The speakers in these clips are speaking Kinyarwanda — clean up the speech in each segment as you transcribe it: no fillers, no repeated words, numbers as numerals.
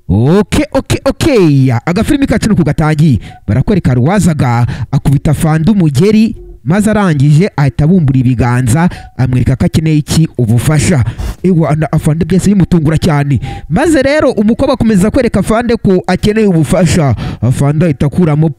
Okay, agafilimi kacu nuko gatangiye. Barakwereka ruwazaga akubita afande umugeri, maze arangije ahita abumbura ibiganza amwereka ko akeneye iki ubufasha. Ewa na afande byose bimutungura cyane, maze rero umukobwa akomeza kwereka afande ko akeneye ubufasha. Afande ahita akuramo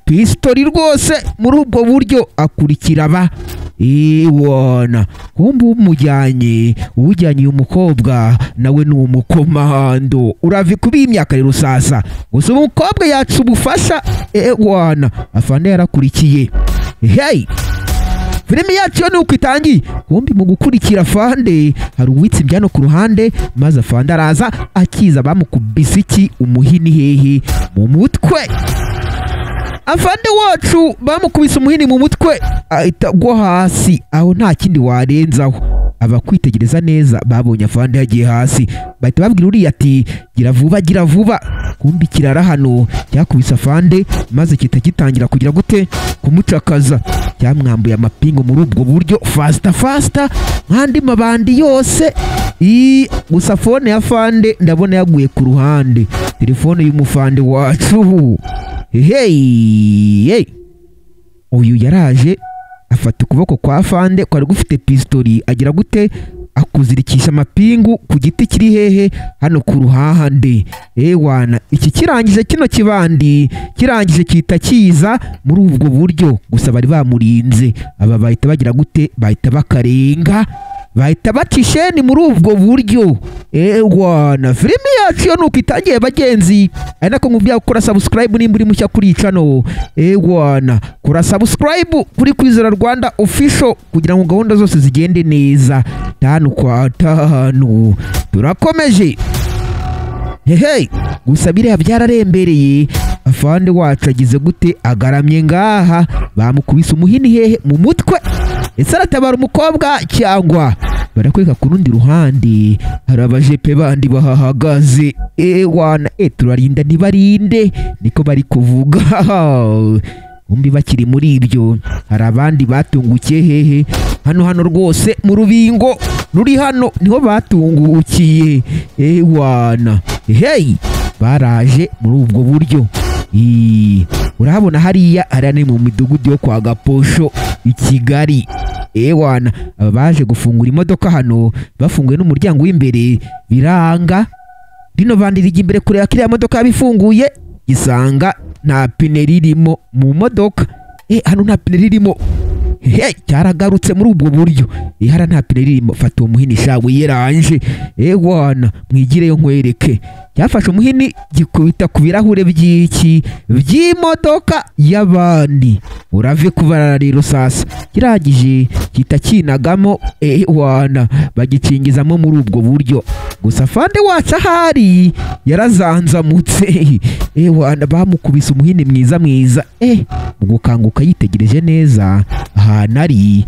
pistori rwose muri ubwo buryo akurikira aba iwana. Kumbe umujyanye ujyanye uyu mukobwa nawe ni umukomando, uravi kubi imyaka rero sasa. Gusa umukobwa yacu ubufasha. Ewana afande yarakurikiye. Hey, filimi yacu yo nuko itangiye. Kumbe mu gukurikira afande hari uwitse ibyano ku ruhande, maze afande araza akiza bamukubise iki umuhini hehe mu mutwe. Afande wacu bamukubise umuhini mu mutwe ahita agwa hasi, aho nta kindi warenzaho. Abakwitegereza neza babonye afande yagiye hasi, bahita babwira uriya ati gira vuba gira vuba. Kumbe ikirara hano cyakubise afande, maze kita gitangira kugira gute kumucakaza. Cyamwambuye amapingu muri ubwo buryo faster faster nk'andi mabandi yose. Gusa phone ya afande ndabona yaguye ku ruhande, telefone y'umufande wacu. Hey, hey. Uyu yaraje afata ukuboko kwa afande kwari gufite pistori, agira gute akuzirikisha amapingu ku giti kiri hehe hano ku ruhande. Ewana iki kirangije kino kibandi kirangije kita kiza muri ubwo buryo. Gusa bari bamurinze aba bahita bagira gute, bahita bakarenga, bahita batisheni muri ubwo buryo. Ewana filimi yacu yo nuko itangiye bagenzi. Ari nako nkubwira gukora subscribe nimba uri mushya kuri channel. Ewana kora subscribe kuri Kwizera Rwanda Official kugira ngo gahunda zose zigende neza. 5 kwa 5 turakomeje. Hey, gusa biriya byararembereye. Afande wacu agize gute agaramye ngaha, bamukubise umuhini hehe mu mutwe. Ese aratabara umukobwa cyangwa? Barakwereka ku rundi ruhande hari abajepe bandi bahahagaze. Ewana turarinda ntibarinde niko bari kuvuga. Umbi bakiri muri ibyo hari abandi batungukiye hehe hano hano rwose mu rubingo ruri hano niho batungukiye. Ewana hey, baraje muri ubwo buryo. Urahabona hariya ari mu midugudu yo kwa Gaposho i Kigali. Ewana aba baje gufungura imodoka hano, bafunguye n'umuryango w'imbere biranga. Rino bandi rijya imbere kureba kiriya modoka yabifunguye, gisanga nta pine ririmo mu modoka. Hano nta pine ririmo. Hey, cyaragarutse muri ubwo buryo. Hara nta pine ririmo. Fata uwo muhini sha wiyeranje. Ewana mwigireyo nkwereke. Cyafashe umuhini gikubita ku birahure by'iki by'imodoka y'abandi. Urave kubarara rero sasa. Kirangije kita kinagamo. Ewana bagikingizamo muri ubwo buryo. Gusa afande wacu ahari yarazanzamutse. Ewana bamukubise umuhini mwiza mwiza. Mu gukanguka yitegereje neza ahantu ari,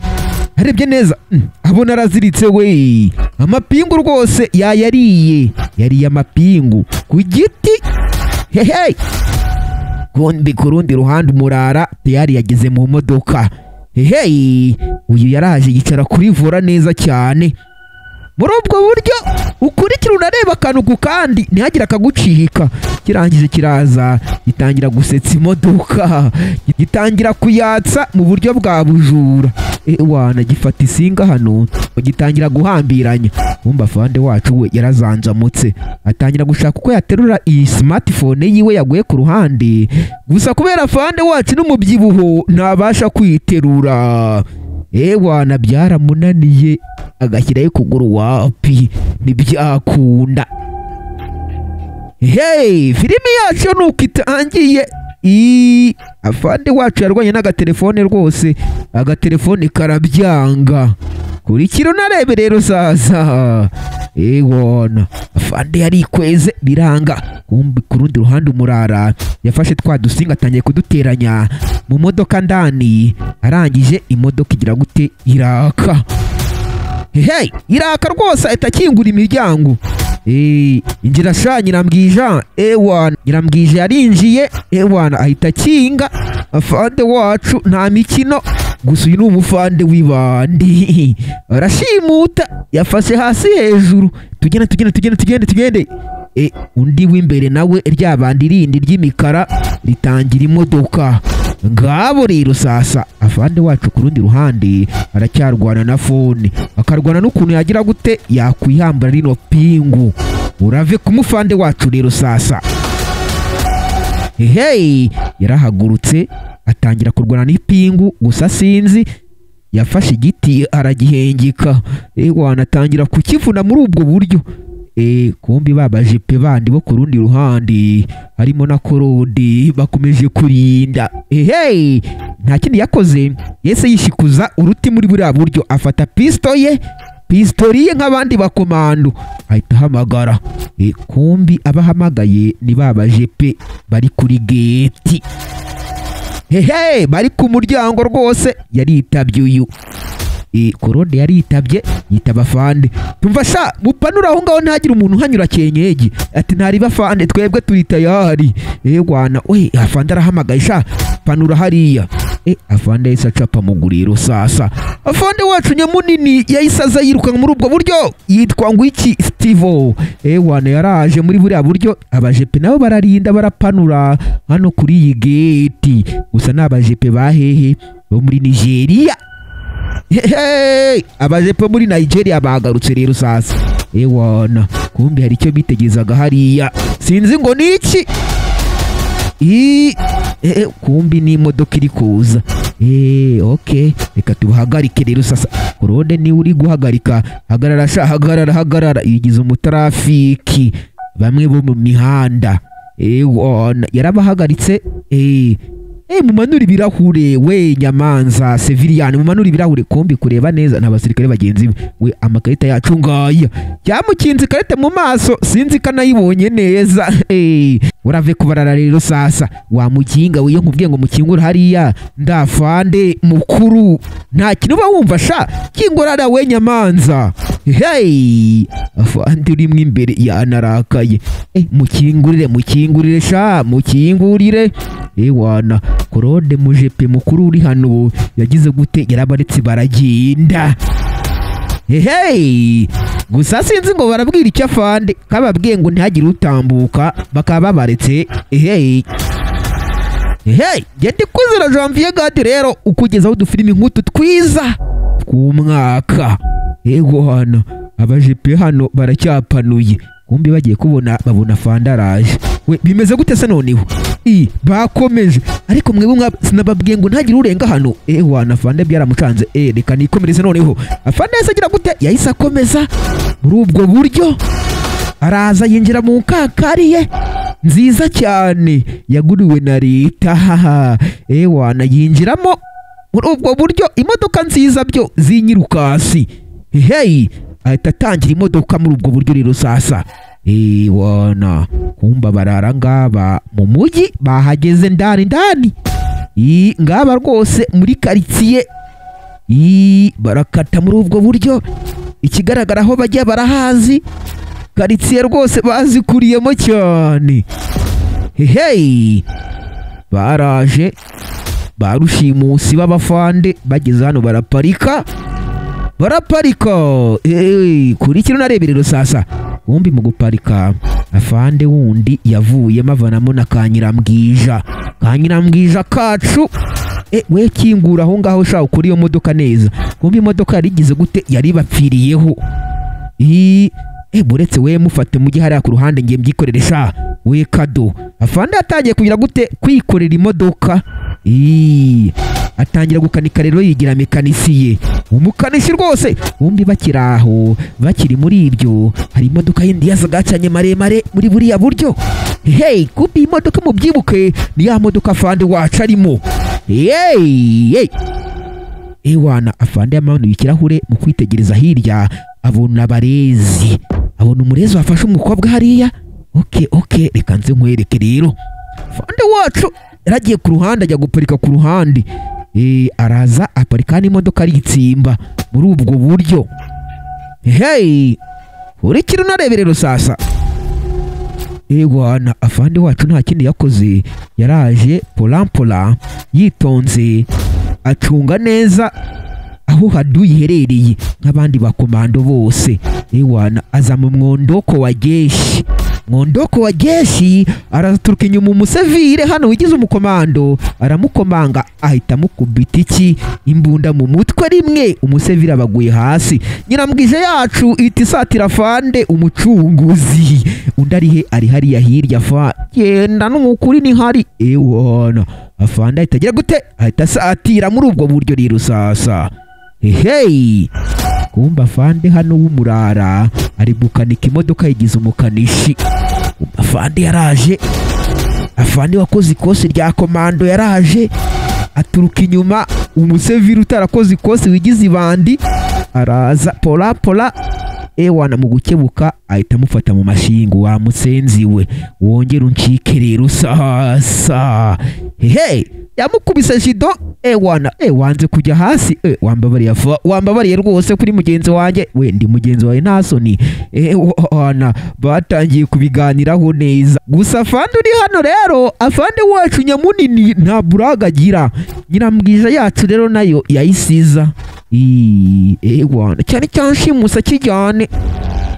arebye neza abona araziritse we. Amapingu rwose yayariye, yariye amapingu ku giti. Hey, kumbi ku rundi ruhande umurara tayari yageze mu modoka. Hey, uyu yaraje yicara kuri vora neza cyane. Muri ubwo buryo ukurikira unareba akantu ku kandi ntihagire akagucika. Kirangije kiraza gitangira gusetsa imodoka, gitangira kuyatsa mu buryo bwa bujura. Ewana gifata isinga hano gitangira guhambiranya. Umva afande wacu we yarazanzamutse atangira gushaka uko yaterura iyi smartphone yiwe yaguye ku ruhande. Gusa kubera afande wacu n'umubyibuho ntabasha kwiterura. Ewana byaramunaniye agashyirayo ukuguru wapi ntibyakunda. Hey, filimi yacu nuko itangiye. Afande wacu yarwanye n'agatelefone rwose, agatelefone karabyanga. Kurikira unarebe rero sasa. Ewana afande yarikweze biranga. Kumbi ku rundi ruhande umurara yafashe twa dusinga atangiye kuduteranya mu modoka ndani. Arangije imodoka igira gute iraka. Hey, iraka rwose ahita akingura imiryango. Injira sha Nyirambwija. Ewana Nyirambwija yarinjiye. Ewana ahita akinga. Afande wacu nta mikino. Gusa uyu ni umufande w'ibandi, arashimuta yafashe hasi hejuru. Tugende tugende tugende tugende tugende. Undi w'imbere nawe ryabandi rindi ry'imikara ritangira imodoka. Ngabo rero sasa afande wacu ku rundi ruhande aracyarwana na phone, akarwana n'ukuntu yagira gute yakwihambura rino pingu. Urave ku mufande wacu rero sasa. Hey, yarahagurutse atangira kurwana n'ipingu, gusa sinzi yafashe igiti aragihengika, wanatangira kukivuna muri ubwo buryo. Kumbi babajepe bandi bo ku rundi ruhande harimo na Korodi bakomeje kurinda. Hey, nta kindi yakoze, yese yishikuza uruti muri buriya buryo, afata pistori ye nk'abandi bakomando ahita ahamagara. Kumbi abahamagaye ni babajepe bari kuri gate. Hehe, bari ku muryango rwose. Yaritabye uyu Korode yaritabye, yitaba afande. Tumva sha mupanura aho ngaho ntagira umuntu uhanyura kenyegi. Ati ntari bafande twebwe turi tayari. Wana we afande arahamagaye sha panura hariya. Afande yahise acapa muguriro sasa. Afande wacu nyamunini yahise aza yirukanka muri ubwo buryo, yitwa ngo iki Steve. Wana yaraje muri buriya buryo, abajepe nabo bararinda barapanura hano kuri iyi gate. Gusa n'abajepe bahehe bo muri Nigeria. Hey, abajepe muri Nigeria bagarutse rero sasa. Wana kumbi hari icyo bitegezaga hariya, sinzi ngo niki. Kumbi ni imodoka iri kuza. Okay, reka tubahagarike rero sasa. Korode ni uri guhagarika, hagarara sha, hagarara hagarara. Yigize umutrafiki bamwe bo mu mihanda. Wana yarabahagaritse. Mumanura ibirahure we nyamanza civilian, mumanura ibirahure. Kumbi kureba neza n'abasirikare bagenzi we, amakarita yacu ngaya. Cyamukinze ikarita mu maso, sinzi kanayibonye neza. Urave kubarara rero sasa. Wa mukinga we, nkubwiye ngo mukingura hariya ndafande mukuru, nta kintu uba wumva sha, kingurara we nyamanza. Hey, afande uri imbere yanarakaye. Mukingurire mukingurire sha, mukingurire. Wana Korode mujepe mukuru uri hano yagize gute, yarabaretse baragenda. Hey, gusa sinzi ngo barabwira icyo afande kababwiye ngo ntihagire utambuka, bakaba babaretse. Hey, hey, gende kwizera Janvier Gadi rero ukugezaho udufilimi nk'utu twiza tw'umwaka. Yego hano abajepe hano baracyapanuye, kumbi bagiye kubona babona afande araje. We bimeze gute se noneho? Bakomeje ariko mwebwe sinababwiye ngo ntagire urenga hano. Wana afande byaramucanze. Reka nikomereze noneho. Afande yahise agira gute, yahise akomeza muri ubwo buryo, araza yinjira mu kakariye nziza cyane yaguriwe na leta. Wana yinjiramo muri ubwo buryo, imodoka nziza byo zinyirukasi. Hey, ahita atangira imodoka muri ubwo buryo rero sasa. Wana kumba barara ngaba mu mujyi, bahageze ndani ndani. Ngaba rwose muri quartier. Barakata muri ubwo buryo, ikigaragara aho bajya barahazi quartier rwose bazikuriyemo cyane. Hey, baraje barushimusi b'abafande bageze hano baraparika. Baraparika. Kuri kino nareberero sasa. Kumbi mu guparika afande wundi yavuyemo avanamo na Kanyirambwija. Kanyirambwija kacu. We kingura aho ngaho sha ukuri iyo modoka neza. Kumbi imodoka yarigize gute, yari bapfiriyeho. Buretse we mufate mujye hariya ku ruhande ngiye mbyikorere sha. We kado. Afande atangiye kugira gute kwikorera imodoka. Atangira gukanika rero, yigira mekanisiye, umukanishi rwose. Umbi bakiraho bakiri muri ibyo, hari imodoka yindi yazagacanye maremare muri buriya buryo. Hey, kumbi imodoka mubyibuke ni ya modoka afande wacu arimo. Hey, Ewana afande yamanuye ikirahure mu kwitegereza hirya, abona abarezi, abona umurezi wafashe umukobwa hariya. Okay, reka nze nkwereke rero. Afande wacu yaragiye ku ruhande, ajya guparika ku ruhande. Araza aparika n'imodoka aritsimba muri ubwo buryo. Hey, urikira unareberero sasa. Ewana afande wacu nta kindi yakoze, yaraje polampola yitonze, acunga neza aho hadu iherereye nk'abandi bakomando bose. Ewana aza mu mwondoko wa jeshi. Mwondoko wa jeshi araturuka inyuma, umusevire hano wigize umukomando aramukomanga, ahita amukubita iki imbunda mu mutwe rimwe, umusevire abaguye hasi. Nyirambwije yacu ihita isatira afande umucunguzi, undi ari he? Ari hariya hirya. Fa genda n'umukuri ni hari ewana. Afande ahita agira gute? Ahita asatira muri ubwo buryo rero sasa. Hehe, kumba afande hano w'umurara ari gukanika imodoka, yigize umukanishi. Afande yaraje, afande wakoze ikosi rya komando yaraje aturuka inyuma, umuseviri utarakoze ikosi wigize ibandi araza pola pola ewana, mu gukebuka ahita amufata mu mashingu. Wa musenzi we, wongera uncike rero sasa. Hehe, yamukubise jido ewana, wanze kujya hasi. Wambabariye fa, wambabariye rwose kuri mugenzi wanjye we, ndi mugenzi wawe nta soni. Ewana batangiye kubiganiraho neza. Gusa afande uri hano rero, afande wacu nyamunini nta buraga agira. Nyirambwija yacu rero nayo yayisiza ewana, cyane cyane nshimusa kijyane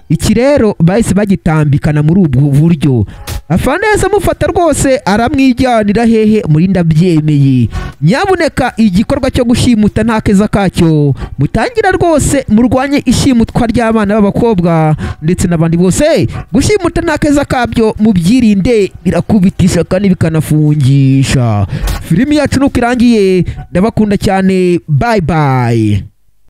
iki rero bahise bagitambikana muri ubwo buryo. Afande yahise amufata rwose aramwijyanira hehe muri ndabyemeye. Nyabuneka igikorwa cyo gushimuta nta keza kacyo, mutangira rwose murwanye ishimutwa ry'abana b'abakobwa ndetse n'abandi bose. Gushimuta nta keza kabyo, mubyirinde, birakubitisha kandi bikanafungisha. Filimi yacu nuko irangiye, ndabakunda cyane, bye bye.